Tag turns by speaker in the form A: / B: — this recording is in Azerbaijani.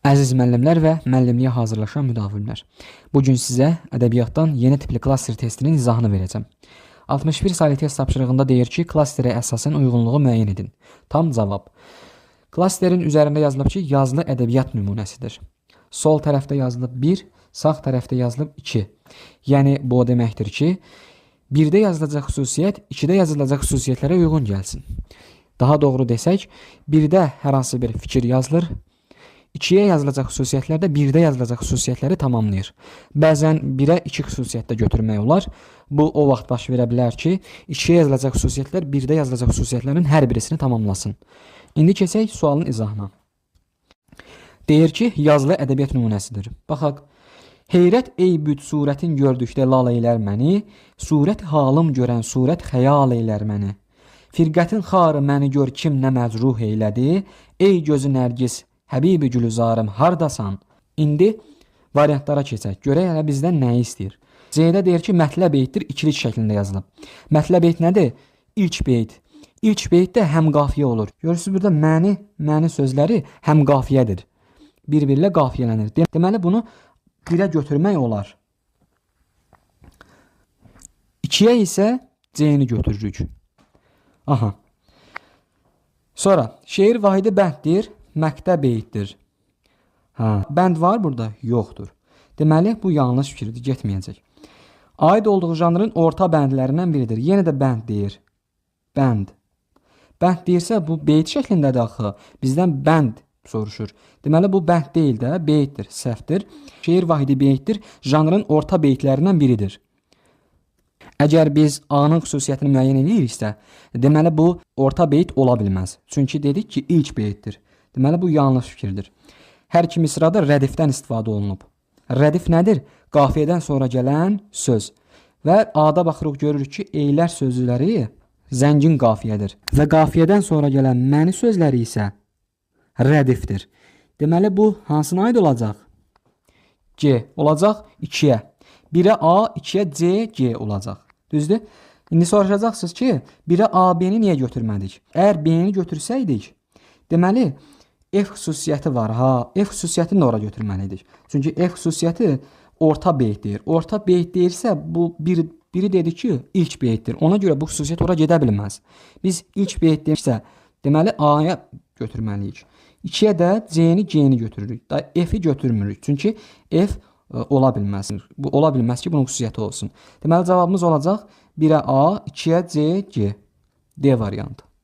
A: Əziz müəllimlər və müəllimliyə hazırlaşan müdavimlər, bu gün sizə ədəbiyyatdan yeni tipli klaster testinin izahını verəcəm. 61 saylı test tapşırığında deyir ki, klasterə əsasən uyğunluğu müəyyən edin. Tam cavab. Klasterin üzərində yazılıb ki, yazılı ədəbiyyat nümunəsidir. Sol tərəfdə yazılıb 1, sağ tərəfdə yazılıb 2. Yəni bu o deməkdir ki, 1-də yazılacaq xüsusiyyət 2-də yazılacaq xüsusiyyətlərə uyğun gəlsin. Daha doğru desək, 1-də hər hansı bir fikir yazılır, 2-yə yazılacaq xüsusiyyətlər də 1-də yazılacaq xüsusiyyətləri tamamlayır. Bəzən 1-ə 2 xüsusiyyət də götürmək olar. Bu o vaxt baş verə bilər ki, 2-yə yazılacaq xüsusiyyətlər 1-də yazılacaq xüsusiyyətlərin hər birisini tamamlasın. İndi keçək sualın izahına. Deyir ki, yazılı ədəbiyyat nümunəsidir. Baxaq. Heyrət ey büt surətin gördükdə lal eylər məni, surət halım görən surət xəyal eylər məni. Firqətin xarı məni gör kim nə məcruh eylədi, ey gözü nərgiz, Həbibi Gülüzarım hardasan? İndi variantlara keçək. Görək hələ bizdən nəyi istəyir. C-də deyir ki, mətlə beytdir, ikilik şəklində yazılıb. Mətlə beyt nədir? İlk beyt. İlk beytdə həm qafiyə olur. Görürsünüz burada məni, məni sözləri həm qafiyədir. Bir-birilə qafiyələnir. Deməli bunu 1-ə götürmək olar. 2-yə isə C-ni götürürük. Aha. Sonra şeir vahidi bənddir, məqtə beytdir. Hə, bənd var burada? Yoxdur. Deməli bu yanlış fikirdir, getməyəcək. Aid olduğu janrın orta bəndlərindən biridir. Yenə də bənd deyir. Bənd. Bənd deyirsə bu beyt şəklindədir axı. Bizdən bənd soruşur. Deməli bu bənd deyil də, beytdir, səhvdir. Şeir vahidi beytdir, janrın orta beytlərindən biridir. Əgər biz A-nın xüsusiyyətini müəyyən eləyiriksə, deməli bu orta beyt ola bilməz. Çünki dedik ki, ilk beytdir. Deməli bu yanlış fikirdir. Hər iki misrada rədifdən istifadə olunub. Rədif nədir? Qafiyədən sonra gələn söz. Və A-da baxırıq görürük ki, eylər sözləri zəngin qafiyədir. Və qafiyədən sonra gələn məni sözləri isə rədifdir. Deməli bu hansına aid olacaq? G olacaq 2-yə. 1-ə A, 2-yə C, G olacaq. Düzdür? İndi soruşacaqsınız ki, 1-ə A, B-ni niyə götürmədik? Əgər B-ni götürsəydik, deməli F xüsusiyyəti var. Ha, F xüsusiyyətini də ora götürməliydik. Çünki F xüsusiyyəti orta beyt deyir. Orta beyt deyirsə, bu biri dedi ki, ilk beytdir. Ona görə bu xüsusiyyət ora gedə bilməz. Biz ilk beyt deyirsə, deməli A-ya götürməliyik. 2-yə də C-ni, G-ni götürürük. Da F-i götürmürük. Çünki F ola bilməz. Bu ola bilməz ki, bunun xüsusiyyəti olsun. Deməli cavabımız olacaq 1-ə A, 2-yə C, G. D variantı.